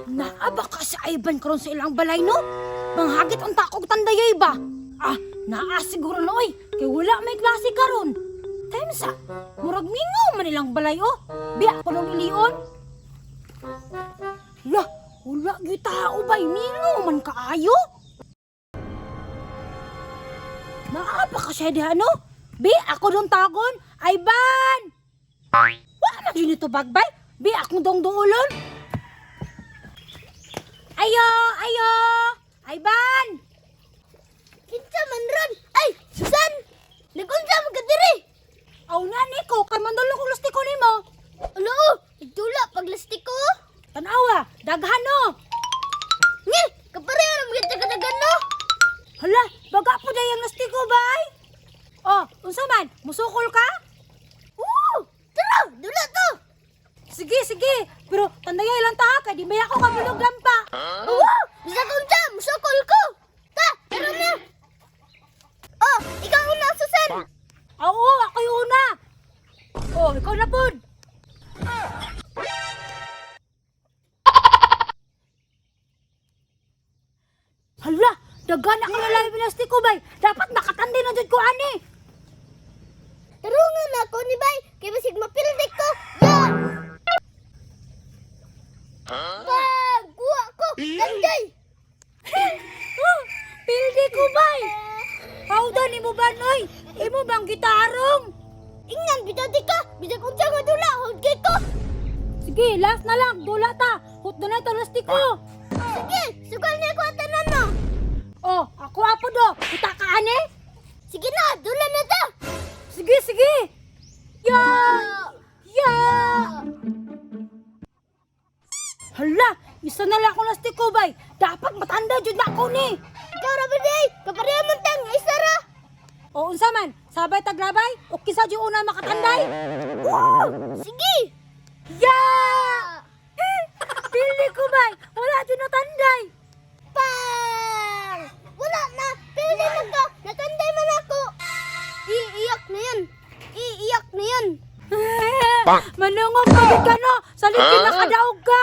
Naa ba ka sa Ivan karon sa ilang balay, no? Manghagit ang takog tandayay ba? Ah, naa siguro na oy, kay wala may klase karon. Time sa, murag mingaw man ilang balay oh. Biya pa nung ilion. La, wala gyud tao bay, mingaw man kaayo. Naa pa ka siya diha, no? Bi, ako dong tagon. Ivan! Wa man yun ito bagbay. Bi, akong dong duulon. Ayo, ayo! Ivan! Kinsa man ron? Ay, Susan! Nagunsa man ka diri? Aw na niko, kay mandulo kong lastiko nimo. Ano? Oh, Nagdula paglastiko. Tanawa, daghan no. Ngi, kapareho ra mga tagadagan no. Hala, baga po day ang lastiko bay. Oh, unsa man? Musukol ka? Oo, tara, dula to. Sige, sige. Pero tandayay lang ta kay di may ako kabulog lampa. Oo, bisag unsa, musukol ko. Ta, tara na. Oh, ikaw una, Susan. Oo, ako yung una. Oh, ikaw na pod. Hala, daghan ang lalaki pinastiko bay. Dapat makatanday na jud ko ani. Tarungan na ako ni Bay, kay basig mapildik ko. Ya! Pagkuha ko, tanday. Oh, pildi ko bay. Hawda ni mo ba noy? Imo bang gitarong? Ingnan bitaw di ka, bisag unsa nga dula, hud kay ko. Sige, last na lang. Dula ta. Hutdo na ito lastiko. Sige, sugal niya ko ang tanan no. Oh, ako apo do. Kita ka ani? Sige na, dula na ta. Sige, sige. Ya! Ya! Hala, isa na lang akong lastiko bay. Dapat matanda jud na ako ni. Ikaw ra ba day? Kapareho man tang isa ra. O unsa man, sabay taglabay o kisa jud una makatanday? Wow! Sige. Ya! Pili ko bay, wala jud natanday. Pang! Wala na, pili man ka, natanday man ako. Iiyak na yan. Iiyak na yan. Manungog pa gid ka no, sa likod nakadaog ka.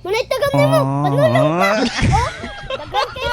Manay tagam nimo, panulong pa. Oh, daghan kayo.